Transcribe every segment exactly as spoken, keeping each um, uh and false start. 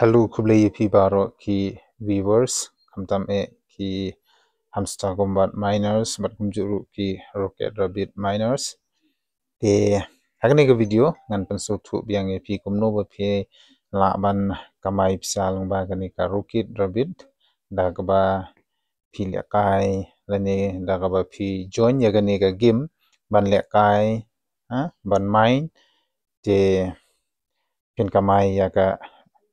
Hello, khublei ïa phi baroh ki viewers, khamtam eh ki Hamster Kombat miners bad kumjuh ruh ki Rocket Rabbit miners. Te ha kane ka video ngan pynsngewthuh biang ïa phi kumno ba phi lah ban kamai pisa lyngba kane ka Rocket Rabbit da kaba phi lehkai lane da kaba phi join ïa kane ka game ban lehkai, ha, ban mine, te phin kamai ïa ka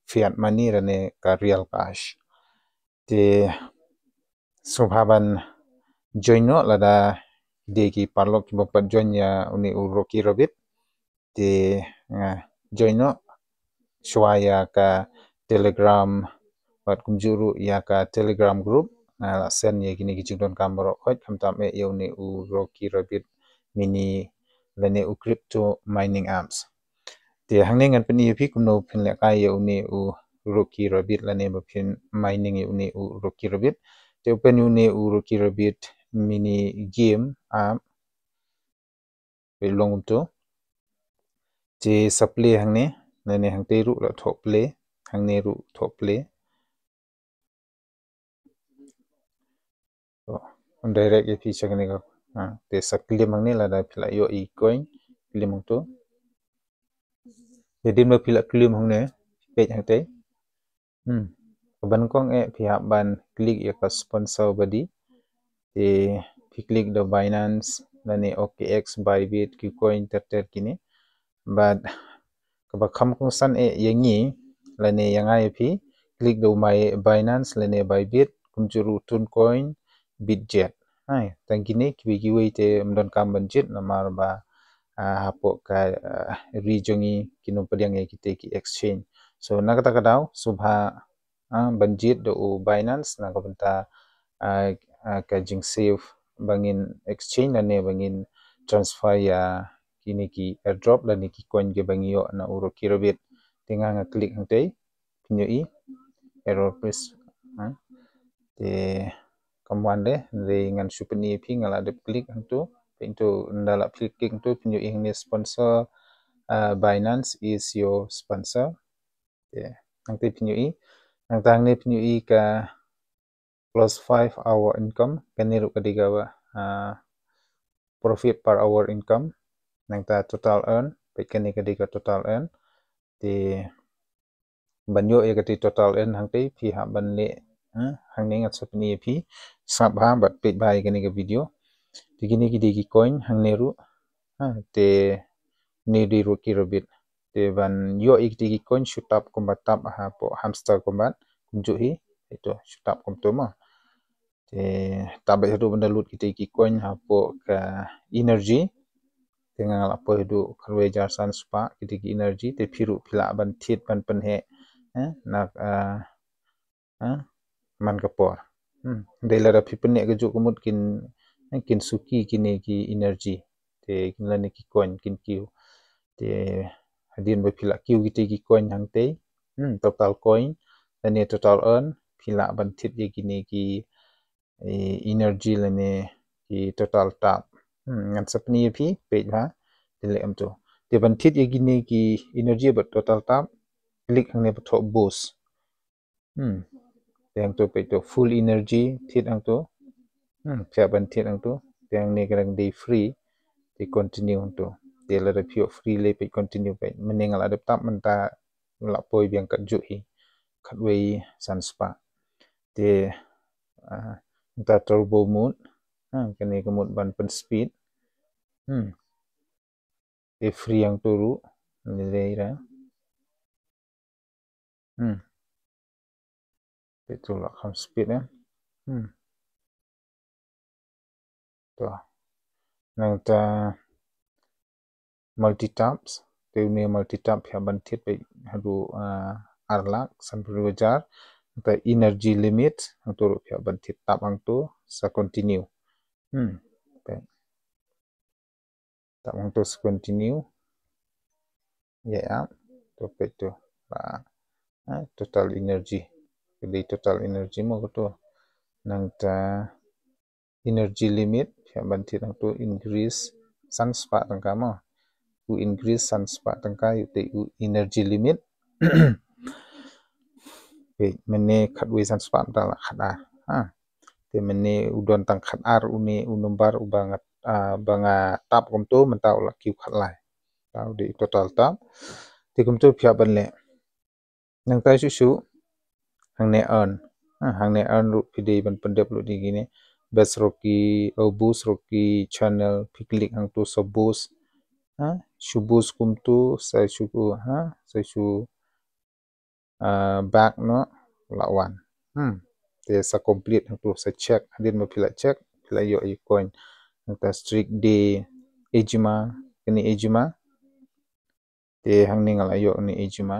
fiat money lane ka real cash. Te sngewbha ban join noh lada dei ki paralok kiba pat join ïa une u Rocky Rabbit. Te nga join noh shuwa ïa ka Telegram bad kumjuh ruh ïa ka Telegram group. Nga la send ïa kine ki jingdonkam baroh khoit, khamtam eh ïa une u Rocky Rabbit mini lane u crypto mining apps. Te hangne ngan pyni ïa phi kumno phin lehkai ïa une u Rocky Rabbit lane ba phin mining ïa une u Rocky Rabbit. Te open ïa une u Rocky Rabbit mini game app. Peit long kumto. Te sa play hangne, lane hangtei ruh la thoh play, hangne ruh thoh play. To, un direct ïa phi sha kane ka. Ha, te sa claim hangne lada phi la ïoh i coin, claim hangto. Te hadien ba phi la claim hangne, peit hangtei. Hmm. Kaba nyngkong eh phi hap ban click ïa ka sponsor body. Te phi click da Binance lane O K X, Bybit, Qcoin, ter ter kine. Bad kaba kham kongsan eh ïa ngi lane ïa nga ïa phi, click da u Binance lane Bybit, kumjuh ruh Toncoin, Bitget. Hai, tang kine kiwei kiwei te ym donkam ban jied namar ba, ah, hapoh ka, ah, ri jong ngi kin ym pdiang ïa kita ki exchange. So na kata ka daw sngewbha, ah, ban jied da u Binance na ka bynta, ah, ah, ka jingsave ba ngin exchange lane ba ngin transfer ïa kine ki airdrop lane ki coin kiba ngi ïoh na u Rocky Rabbit. Te nga nga click hangtei, phin ïohi error, please. Ha? Te kam wan de, hynrei ngan shu pyni ïa phi, nga la dep click hangto. Peit hangto, ynda la click hangto phin ïohi hangne sponsor, ah, Binance is your sponsor. Te nangta phin ïohi, nangta hangne phin ïohi ka plus five hour income, kane ruh ka dei ka, ah, profit per hour income. Nangta total earn, peit kane ka dei ka total earn. Te ban ïoh ïa kata total earn hangtei phi hap ban leh, eh, hangne ngan sa pyni ïa phi, sngap bha bad peit bha ïa kane ka video. Te kine ki dei ki coin hangne ruh. Ha, te une dei Rocky Rabbit. Te ban ïoh ïa kita ki coin shu tap kumba tap hapoh Hamster Kombat kumjuh hi. Ito shu tap kumto mo. Te tap beit haduh ban da lut kita ki coin hapoh ka energy. Te nga la poi haduh khatwei hajar san spah kita ki energy, te phi ruh phi lah ban thied ban pynheh, eh, na, ah, ah, man ka por. Hmm. Dei lada phi pynheh kajuh ka mut kin, eh, kin suki kine ki energy. Te kin lane ki coin kin kiew. Te hadien ba phi la kiew kita ki coin hangtei, hmm, total coin lane total earn, phi lah ban thied ïa kine ki, eh, energy lane ki total tap. Hmm, ngan sa pyni ïa phi, peit bha, te leh kumto. Te ban thied ïa kine ki energy bad total tap, click hangne ba thoh boost. Hmm. Te hangto peit to full energy, thied hangto. Hmm, phi hap ban thied hangto. Te hangne ka dang dei free, te continue hangto. Te lada phi ïoh free lei peit continue peit. Mynne nga la dep tap mynta la poi biang katjuh hi. Khatwei san spah. Te, ah, nangta turbo mode. Ha, kane ka mode ban pyn speed. Hmm. Te free hangto ruh. Lei lei ra. Hmm. Te tu la kham speed eh. Hmm. To. Nangta multi taps, te une multi tap phi hap ban thied peit haduh, ah, ar lak sanphew hajar. Nangta energy limit, hangto ruh phi hap ban thied tap hangto sa continue. Hmm. Peit. Tap hangto sa continue. Ïa, ïa. To peit to. Ba, ah, total energy. Ka dei total energy mo kato. Nangta energy limit, phi hap ban thied hangto increase san spah tyngka mo. U increase san spah tyngka ïa utei u energy limit. Peit mynne khatwei san spah mynta la khatar. Ha. Te mynne u don tang khatar une u number uba nga, ah, ba nga tap kumto mynta u la kiew khatlai. Te u dei total tap. Te kumto phi hap ban leh. Nangta shuh shuh hangne earn. Ha, hangne earn ruh phi dei ban pyndep lut ïa kine. Best Rocky, oh, boost Rocky channel, phi click hangto sa boost. Ha, shu boost kumto sa shu, ha, sa shu, ah, back noh la wan. Hmm. Te sa complete hangto sa check, hadien ba phi la check phi la ïoh ïa coin. Nangta streak day ejima, kane ejima. Te hangne nga la ïoh une ejima.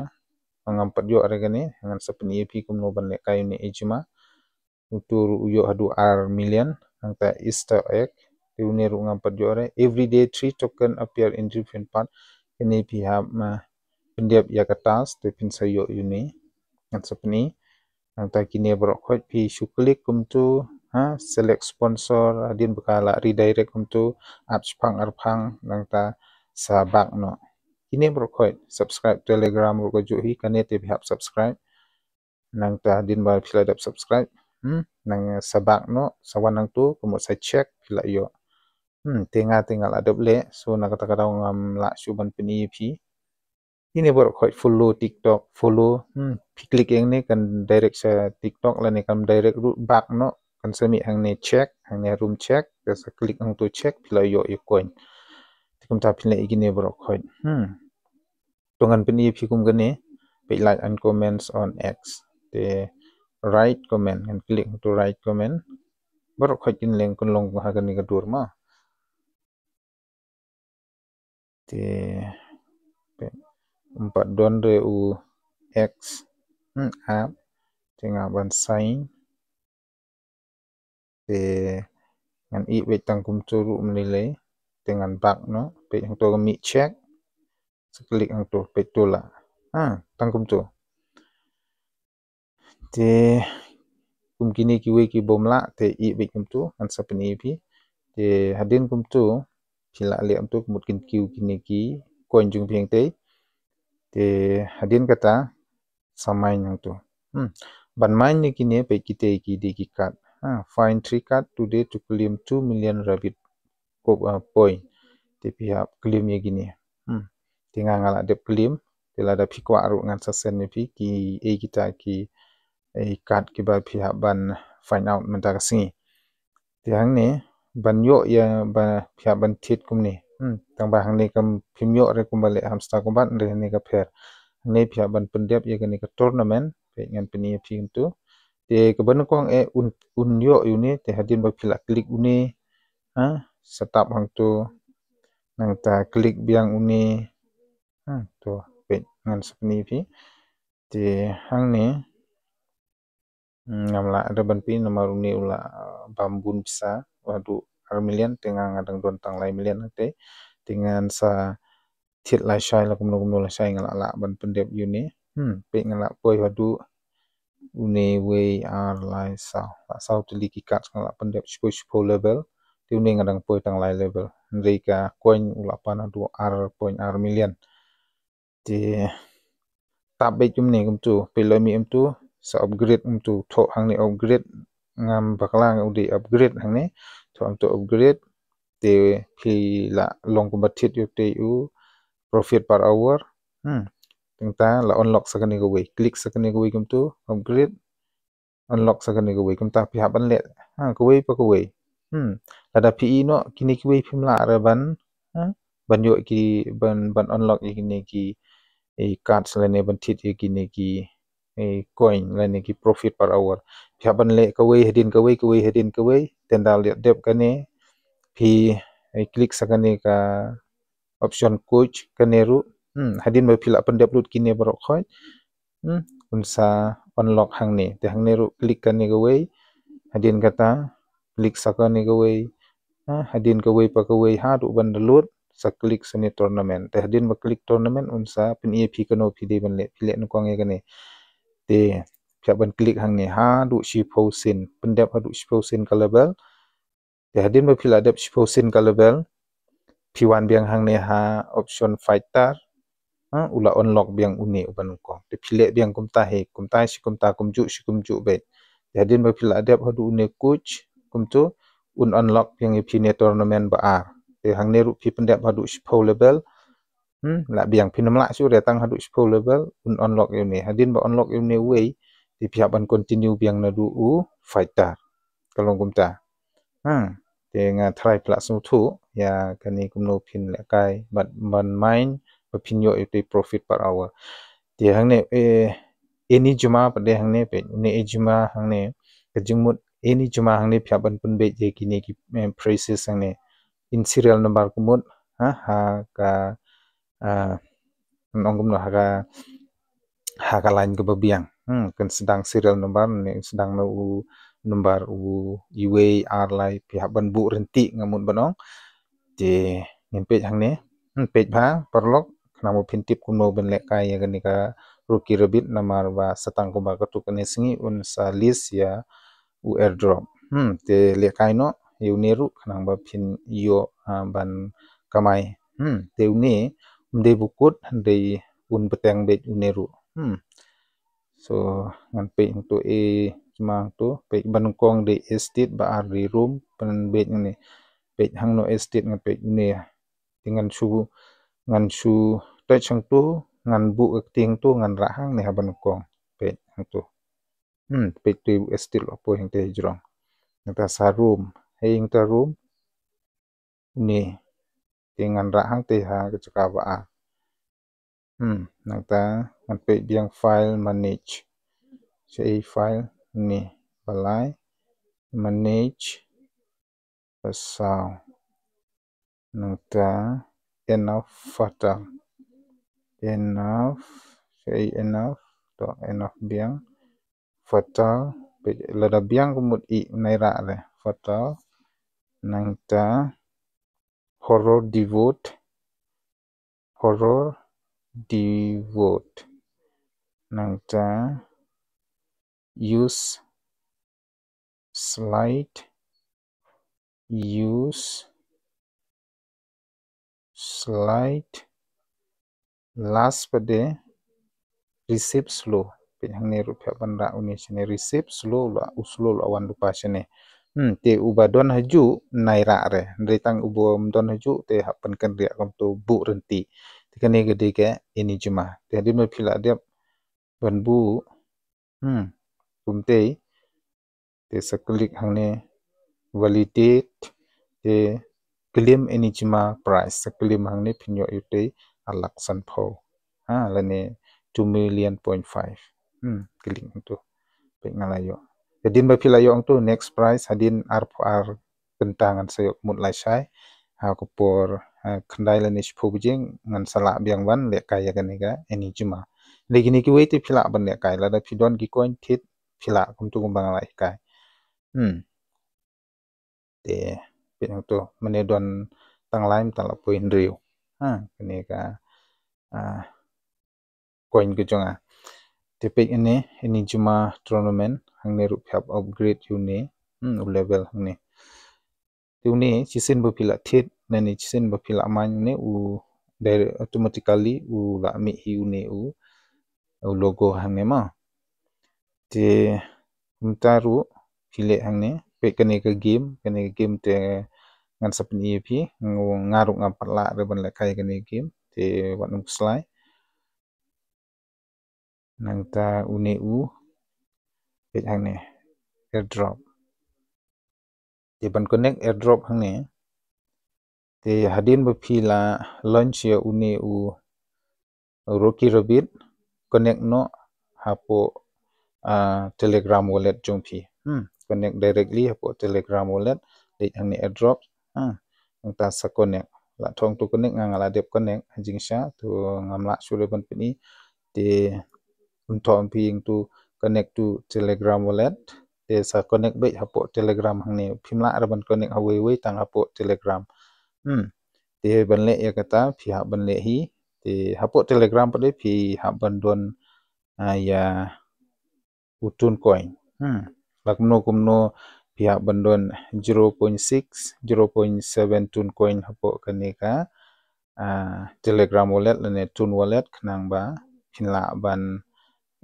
Ngam pat ïoh re kane, ngan sa pyni ïa phi kumno ban lehkai une ejima. Utu ruh u ïoh haduh ar million, nangta Easter egg. Te une ruh ngam pat ïoh re. Every day three token appear in different part. Kane phi hap ban pyndep ïa ka task, te phin sa ïoh ïa une. Ngan sa pyni. Nangta kine baroh khoit phi shu click kumto, ha, select sponsor, hadien ba ka la redirect kumto, ap shipang arpang, nangta sa back noh. Kine baroh khoit, subscribe Telegram ruh ka juh hi, kane te phi hap subscribe. Nangta hadien ba phi la dep subscribe, hmm, nang sa back noh, sa wan nangto, ka mut sa check, phi la ïoh. Hmm, te nga te nga la dep leh, so na kata ka daw ngam lah shuh ban pyni ïa phi. Kine baroh khoit follow TikTok, follow. Hmm, phi click ïa kane kan direct sha TikTok lane kan direct ruh back noh, kan sa mih hangne check, hangne room check, kan sa click hangto check, phi la ïoh ïa coin. Te kumta phi leh ïa kine baroh khoit. Hmm. To ngan pyni ïa phi kum kane, peit like and comments on X. Te write comment, ngan click hangto write comment. Baroh khoit kin leng kun long ha kane ka dur ma. Te, peit, ym pat don re u X, hmm, app, te nga ban sign. Te ngan ïeh beit tang kumto ruh mynlei lei. Te ngan back noh, peit hangto ka mih check. Sa click hangto, peit to lah. Ha, tang kumto. Te kum kine kiwei ki bym lah, te ïeh beit kumto, ngan sa pyni ïa phi. Te hadien kumto, phi lah leh kumto, ka mut kin kiew kine ki coin jong phi hangtei. Te hadien kata, sa mine hangto. Hmm. Ban mine ïa kine peit kitei ki dei ki card. Ha, find three card today to claim two million rabbit ko, ah, point. Te phi hap claim ïa kine. Hmm. Te nga nga la dep claim. Te lada phi kwah ruh ngan sa send ïa phi kiei kita ki, eh, card kiba phi hap ban find out mynta ka sngi. Te hangne ban ïoh ïa ba phi hap ban thied kumne. Hmm, tang ba hangne kam phim ïoh re kumba leh hamster kumba re, hangne ka pher. Hangne phi hap ban pyndep ïa kane ka tournament, peit ngan pyni ïa phi kumto. Te kaba nyngkong eh un, un ïoh ïa une, te hadien ba phi la click une, ha, sa tap hangto, nangta click biang une, ha, to, peit ngan sa pyni ïa phi. Te hangne, hmm, ngam lah re ban pyni namar une u la, uh, bam bun pisa, haduh ar million, te nga nga dang don tang lai million te. Te ngan sa thied lashai la kumno kumno lashai nga lah lah ban pyndep ïa une. Hmm, peit nga lah poi haduh une wei ar lai saw. Lah saw tylli ki card nga lah pyndep shiphew shiphew level. Te une nga dang poi tang lai level. Hynrei ka coin u la pan haduh ar point ar million. Te tap beit kumne kumto, peit la mih kumto, sa upgrade kumto, thoh hangne upgrade, ngam bakla nga u dei upgrade hangne, thoh kumto upgrade, te phi la long kumba thied ïa utei u profit per hour. Hmm. Te nangta la unlock sa kane kawei, click sa kane kawei kumto, upgrade, unlock sa kane kawei, kumta phi hap ban leh, ha, kawei pa kawei. Hmm. Lada phi ïeh noh kine kiwei phim lah re ban, ha, ban ïoh ki ban, ban unlock ïa kine ki, eh, cards lane ban thied ïa kine ki, eh, coin lane ki profit per hour. Phi hap ban leh kawei hadien kawei, kawei hadien kawei. Te ynda leh dep kane phi, eh, click sa kane ka option coach kane ruh. Hmm, hadien ba phi la pyndep lut kine baroh khoit, hmm, un sa unlock hangne. Te hangne ruh click kane kawei. Hadien kata click sa kane kawei. Ha, hadien kawei pa kawei haduh ban da lut sa click sa ne tournament. Te hadien ba click tournament un sa pyni ïa phi kano phi dei ban leh, phi leh nyngkong ïa kane. Te phi hap ban click hangne haduh shiphew sien, pyndep haduh shiphew sien ka level. Te hadien ba phi la dep shiphew sien ka level, phi wan biang hangne ha option fighter. Ha, u la unlock biang une u ba nyngkong. Te phi leh biang kumta hi, kumta shi kumta, kumjuh shi kumjuh beit. Te hadien ba phi la dep haduh une kuch, kumtu, un unlock biang ïa phi une tournament ba ar. Te hangne ruh phi pyndep haduh shiphew level. Hmm, lah biang phin ym lah shuh re tang haduh shiphew level, un unlock ïa une. Hadien ba unlock ïa une uwei, te phi hap ban continue biang naduh u fighter. Ka long kumta. Hmm, te nga tharai phi lah sngewthuh ïa kane kumno phin lehkai bad ban mine ba phin ïoh ïa u profit per hour. Te hangne, eh, Enijma pat de hangne peit, une Enijma hangne, ka jingmut Enijma hangne phi hap ban pynbeit ïa kine ki, eh, prices hangne. In serial number ka mut, ha, ha ka, ah, ngan ong kumno, ha ka, ha ka line kaba biang. Hmm, kan sdang serial number, ne sdang na u number u iwei, ar, lai, phi hap ban buh ryntih nga mut ban ong. Te ngin peit hangne. Hmm, peit bha, paralok, khnang ba phin tip kumno ban lehkai ïa kane ka Rocky Rabbit namar ba sa tang kumba katto katne sngi un sa list ïa u airdrop. Hmm, te lehkai noh ïa une ruh khnang ba phin ïoh, ah, ban kamai. Hmm, te une um dei ba kut, hynrei un bteng beit une ruh. Hmm. So ngan peit hangto Enijma hangto, peit ba nyngkong dei estate, ba ar dei room, pynbeit hangne. Peit hangno estate ngan peit une. Te ngan shu, ngan shu touch hangto, ngan buh ka kti hangto, ngan rah hangne ha ba nyngkong. Peit hangto. Hmm, peit tu estate la poi hangta hijrong. Nangta sa room. Hei hangta room. Une. Te ngan rah hangta ha ka jaka ba ar. Hmm, nangta ngan peit biang file manage. Sa ei file une. Ba lai. Manage. Ba saw. Nangta enough fertile. Enough. Sa ei enough. To enough biang. Fertile. Lada biang ka mut i nai rah re. Fertile. Nangta horror devote. Horror devote. Nangta use slide. Use slide. Last pat de receive slow. Peit hangne ruh phi hap ban rah une shane receive slow la, u slow la wan lypa shane. Hmm, te uba don hajuh nai rah re. Hynrei tang uba ym don hajuh te hap ban kynriah kumto buh ryntih. Te kane ka dei ka Enijma. Te hadien ba phi la dep ban buh. Hmm. Kumtei. Te sa click hangne validate. Te claim Enijma prize. Sa claim hangne phin ïoh ïa utei ar lak sanphew. Ha, lane two million point five. Hmm, click hangto. Peit nga la ïoh. Hadien ba phi la ïoh hangto next prize hadien arphew ar kynta ngan sa ïoh ka mut lashai. Ha ka por, ha, khyndai lane shiphew baje ngan sa lah biang ban lehkai ïa kane ka Enijma. Lei kine kiwei te phi lah ban lehkai lada phi don ki coin thied phi lah kumto kumba nga la hikai. Hmm. Te peit hangto mane don tang lai mynta la poi hynriew. Ha, kane ka, ah, coin ka jong nga. Te peit ine, Enijma tournament, hangne ruh phi hap upgrade ïa une, hmm, u level hangne. Te une, shisien ba phi la thied, lane shisien ba phi la mine une u, direct, automatically u la mih hi une u, u logo hangne ma. Te kumta ruh phi leh hangne, peit kane ka game, kane ka game te ngan sa pyni ïa phi, nga ruh ngam pat lah re ban lehkai kane ka game, te wat nym khuslai. Nangta une u, peit hangne, airdrop. Te ban connect airdrop hangne. Te hadien ba phi la launch ïa une u Rocky Rabbit, connect noh hapoh, ah, Telegram wallet jong phi. Hmm, connect directly hapoh Telegram wallet, leit hangne airdrop. Hmm, nangta sa connect. La thong to connect nga nga la dep connect ha jingshisha to ngam lah shuh re ban pyni. Te un thong phi ïeng to connect to Telegram wallet. Te sa connect beit hapoh Telegram hangne. Phim lah re ban connect ha wei wei tang hapoh Telegram. Hmm. Te ban leh ïa kata phi hap ban leh hi. Te hapoh Telegram pat de phi hap ban don, ah, ïa u tun coin. Hmm. La kumno kumno phi hap ban don zero point six, zero point seven tun coin hapoh kane ka, ah, Telegram wallet lane Ton wallet khnang ba phin lah ban,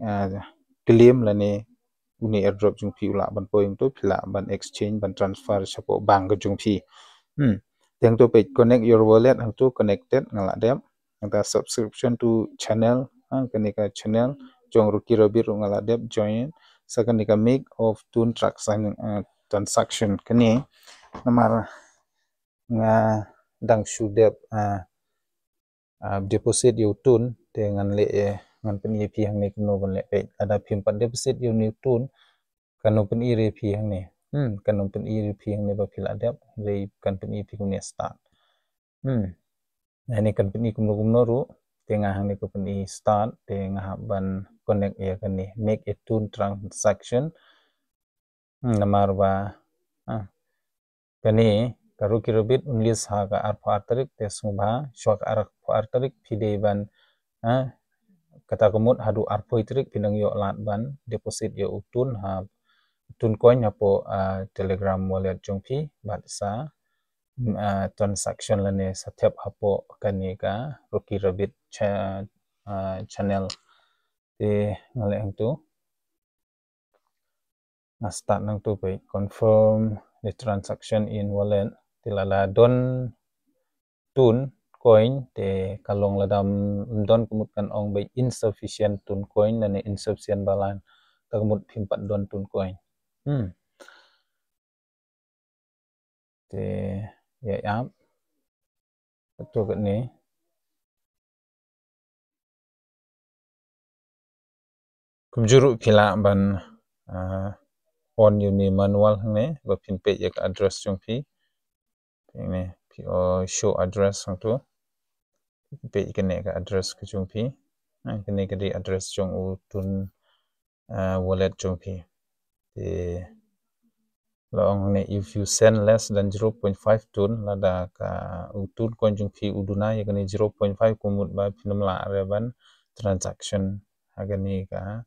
ah, claim lane une airdrop jong phi u lah ban poi hangto, phi lah ban exchange, ban transfer shapoh bank ka jong phi. Hmm. Te hangto peit connect your wallet, hangto connected nga la dep. Hangta subscription to channel, ha, kane ka channel jong Rocky Rabbit ruh nga la dep join. Sa kane ka make of Ton transaction, ah, transaction kane namar nga dang shu dep, ah, ah, deposit ïa u Ton, te ngan leh, eh, ngan pyni ïa phi hangne kumno ban leh. Peit, lada phim pat deposit ïa une u Ton, kan ym pyni re phi hangne. Hmm, kan ym pyni re phi hangne ba phi la dep, re kan pyni phi kumne start. Hmm. Hangne kan pyni kumno kumno ruh, te nga hangne ka pyni start, te nga hap ban connect ïa kane, make a Ton transaction. Hmm, namar ba, ah, kane ka Rocky Rabbit un list ha ka arphew ar tarik, te sngewbha shuwa ka arphew ar tarik phi dei ban, ah, kata ka mut haduh arphew tarik phi nang ïoh lad ban deposit ïa u Ton ha, Ton coin hapoh, ah, Telegram wallet jong phi bad sa, mm, ah, transaction lane sa thep hapoh kane ka Rocky Rabbit cha-, ah, channel. Te nga leh hangto. Nga start nangto peit confirm the transaction in wallet. Te lada don Ton coin te ka long, lada ym don ka mut kan ong ba insufficient Ton coin lane insufficient balance. Te ka mut phim pat don Ton coin. Hmm. Te ïa ap. Kato kane. Kumjuh ruh phi lah ban, ah, on ïa une manual hangne ba phin peit ïa ka address jong phi. Hangne phi, oh, show address hangto. Peit kane ka address ka jong phi. Ah, kane ka dei address jong u Ton, ah, wallet jong phi. Te la ong ne, if you send less than zero point five Ton, lada ka u Ton coin jong phi u duna ïa kane zero point five, ka mut ba phin ym lah re ban transaction ha kane ka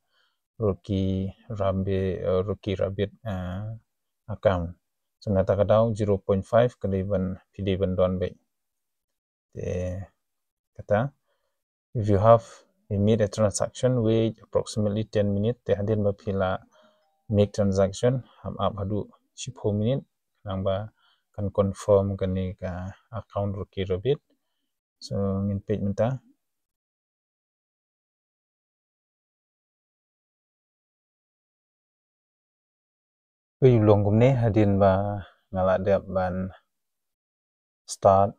Rocky Rabbit, eh, Rocky Rabbit, eh, account. So na kata ka daw zero point five ka dei ban, phi dei ban don beit. Te kata, if you have, you made a transaction, wait approximately ten minutes. Te hadien ba phi la make transaction, hap ap haduh shiphew minit, khnang ba kan confirm kane ka account Rocky Rabbit. So ngin peit mynta. Peit, u long kumne hadien ba nga la dep ban start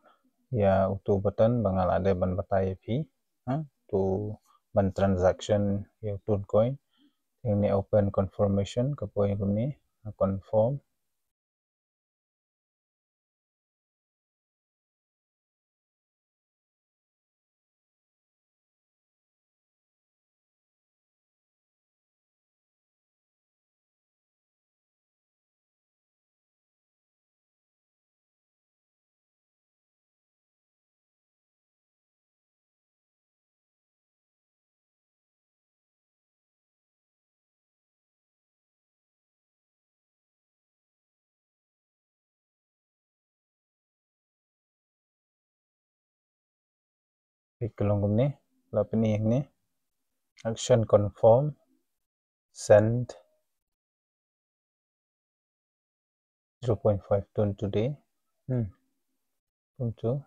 ïa uto u button ba nga la dep ban batai ïa phi, ha, to ban transaction ïa u Ton coin. Te hangne open confirmation ka poi kumne, confirm. Peit, ka long kumne, la pyni hangne. Action confirm, send zero point five Ton today. Hmm. Kumto.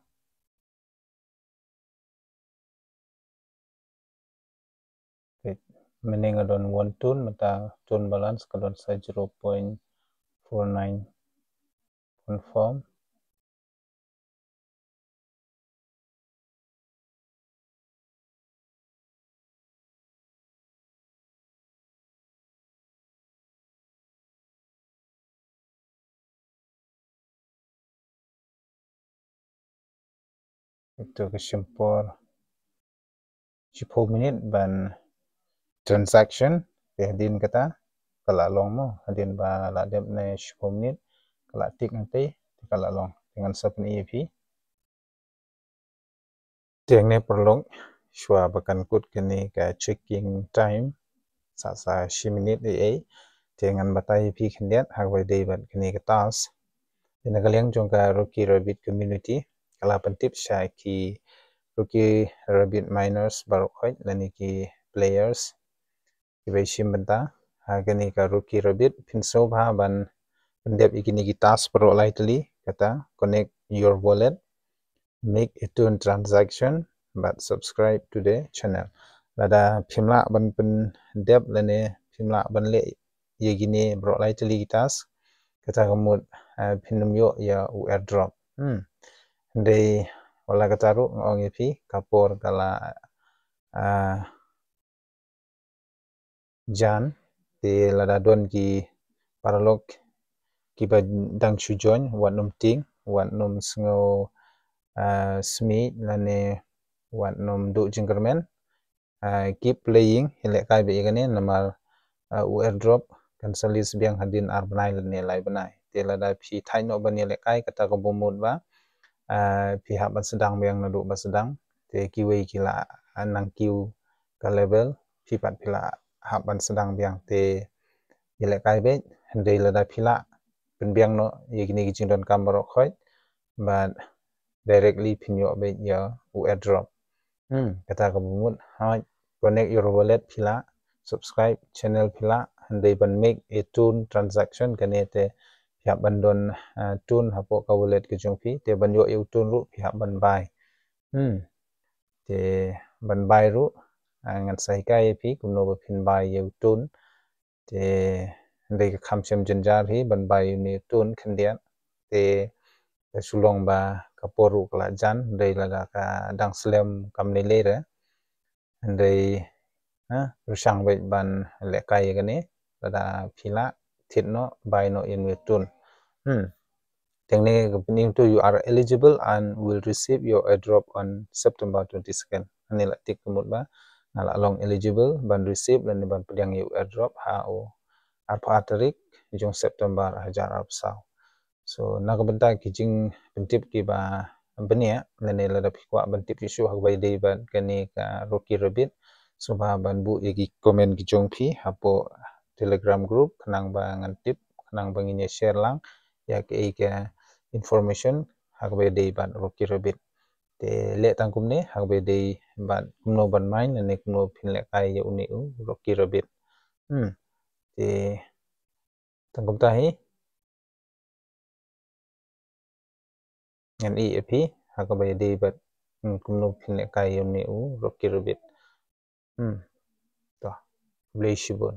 Peit, mynne nga don one Ton, mynta Ton balance ka don sa zero point four nine. Confirm. Ito ka shim por shiphew minit ban transaction. Te hadien kata ka la long mo, hadien ba la dep ne shiphew minit ka la tick hangtei, te ka la long. Te ngan sa pyni ïa phi. Te hangne paralok, shuwa ba kan kut kane ka checking time, sa, sa shi minit ei ei. Te ngan batai ïa phi khyndiat ha kaba ïadei bad kane ka task. Te na ka liang jong ka Rocky Rabbit community, ka la pyntip sha ki Rocky Rabbit miners baroh khoit lane ki players kiba shim bynta ha kane ka Rocky Rabbit, phin sngewbha ban pyndep ïa kine ki task baroh lai tylli, kata connect your wallet, make a toon transaction, bad subscribe to the channel. Lada phim lah ban pyndep lane phim lah ban leh ïa kine baroh lai tylli ki task, kata ka mut, eh, phin ym ïoh ïa u airdrop. Hmm. Hynrei wat la kata ruh nga ong ïa phi, ka por ka la, ah, jan, te lada don ki paralok kiba dang shu join, wat nym tieng, wat nym sngew, ah, smit lane wat nym duh jingkyrmen. Ah, keep playing, ïalehkai beit ïa kane namar, ah, u airdrop kan sa list biang hadien ar bnai lane lai bnai. Te lada phi thait noh ban ïalehkai, kata ka bym mut ba, ah, phi hap ban sdang biang naduh ba sdang. Te kiwei ki la, ah, nang kiew ka level, phi pat phi la hap ban sdang biang. Te ïalehkai beit, hynrei lada phi lah pynbiang noh ïa kine ki jingdonkam baroh khoit, bad directly phin ïoh beit ïa u airdrop. Hmm, kata ka bym mut, hooid, connect your wallet phi lah, subscribe channel phi lah, hynrei ban make a toon transaction kane te phi hap ban don, ah, toon hapoh ka wallet ka jong phi, te ban ïoh ïa u toon ruh phi hap ban buy. Hmm. Te ban buy ruh, ah, ngan sa hikai ïa phi kumno ba phin buy ïa u toon. Te hynrei ka kham shem jynjar hi ban buy ïa une u toon khyndiat. Te ka shu long ba ka por ruh ka la jan, hynrei lada ka dang slem kam lei lei re. Hynrei, ha, pyrshang beit ban lehkai ïa kane, lada phi lah, thied noh, buy noh ïa une u toon. Hmm. Te hangne ka pyni to, "You are eligible and will receive your airdrop on September twenty-second." Hangne la tick ka mut ba nga la long eligible ban receive lane ban pdiang ïa u airdrop ha u arphew ar tarik jong September hajar arphew saw. So na ka bynta ki jingpyntip kiba bniah, lane lada phi kwah ban tip shuh shuh ha kaba ïadei bad kane ka Rocky Rabbit, sngewbha ban buh ïa ki comment ki jong phi hapoh Telegram group, khnang ba ngan tip, khnang ba ngin ïa share lang ïa kaei ka information ha kaba ïadei bad Rocky Rabbit. Te leh tang kumne ha kaba ïadei bad kumno ban mine lane kumno phin lehkai ïa une u Rocky Rabbit. Hmm. Te tang kumta hi ngan ïa phi ha kaba ïadei bad, hmm, kumno phin lehkai ïa une u Rocky Rabbit. Hmm. To, khublei shibun.